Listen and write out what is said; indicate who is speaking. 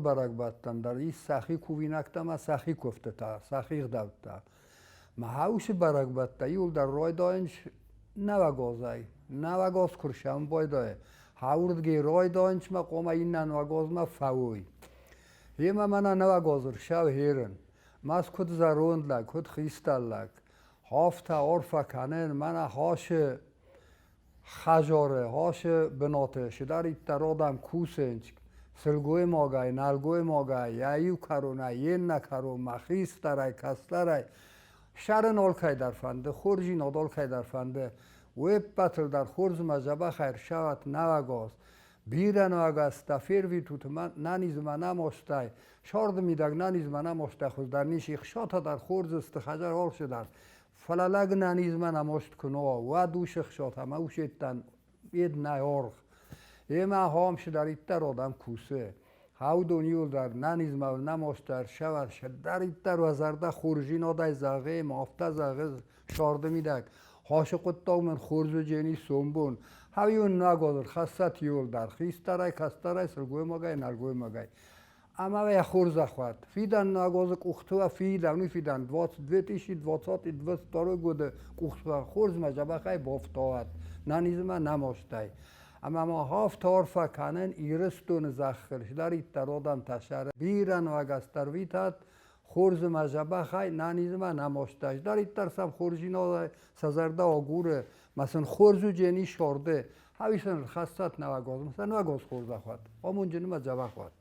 Speaker 1: Бӕрӕгбӕттӕн дӕр ис сӕхи кувинӕгтӕ ӕмӕ сӕхи куывдтытӕ, сӕхи ӕгъдӕуттӕ. Мӕ уыцы бӕрӕгбӕттӕ иуылдӕр райдайынц Нӕуӕгазӕй. Нӕуӕгаз куы рсӕм байдайы, уырдыгӕй райдайынц мӕ хъуамӕ иннӕ нӕуӕгазмӕ фӕуой. Гъемӕ мӕнӕ нӕуӕгаз ӕрсӕв херын. Мӕ куыд зӕронд лӕг, куыд хистӕр лӕг, афтӕ арфӕ кӕнын, мӕнӕ хасы хӕдзары, ацы бынаты цыдӕриддӕр адӕм кусынц, сылгоймагӕй, нӕлгоймагӕй, йӕ иу кӕронӕй йе ннӕ кӕронмӕ, хистӕрӕй, кӕстӕрӕй, ссарын алкӕй дӕр фӕнды, хорздзинад алкӕй дӕр фӕнды. Уе ппӕтыл дӕр хорзмӕ дзӕбӕхӕй ӕрцӕуӕд нӕуӕгаз. Бирӕ нӕуӕгӕзтӕ фервитут нӕнизмӕ нӕ сӕрды мидӕг нӕнизмӕ нӕ мостӕй хуыздӕр ницы, хсатӕ дӕр хорз сты, хӕдзар алцы дӕр. Фӕлӕ лӕг нӕнизмӕ нӕмост куы нӕ уа, уӕд усы хсот ӕмӕ усеттӕн ед нӕ аргъ. Емӕ ахӕм цыдӕриддӕр адӕм кусы. Уыдон иуылдӕр нӕнизмӕ нӕмост ӕрсӕвӕр цыдӕриддӕр уӕ зӕрдӕ хорздзинадӕй зӕгъы ӕмӕ афтӕ зӕгъы сӕрды мидӕг. Ацы хъуыддаг мын хорз уыдзӕни сомбон. Хӕуион нагол ӕрхӕссӕт иуылдӕр, хистӕрӕй, кӕстӕрӕй, сылгоймагӕй, нӕлгоймагӕй. Ӕмӕ йӕ хорзӕх уӕд. Фидӕн нагозы къухты уа фидӕн, уый фидӕн 2020 22 годы къухты хорзмӕ дзӕбӕхӕй бафтауӕд, нӕнизмӕ нӕ мастӕй. Ӕмӕ ма афтӕ арфӕ кӕнын Ирыстоны зӕххыл цыдӕриддӕр адӕмтӕ цӕры, бирӕ нуӕгӕстӕ ӕрвитӕд, хорзмӕ дзӕбӕхӕй, нӕнизмӕ нӕ мастӕй. Цыдӕриддӕр сӕм хорздзинадӕй сӕ зӕрдӕ агуры, мӕ сын хорз уыдзӕни сӕрды, ӕви сын ӕрхӕссӕт нӕуӕгоз, сӕ нӕуӕгоз хорзӕх уӕд, амондджын ӕмӕ дзӕбӕх уӕд.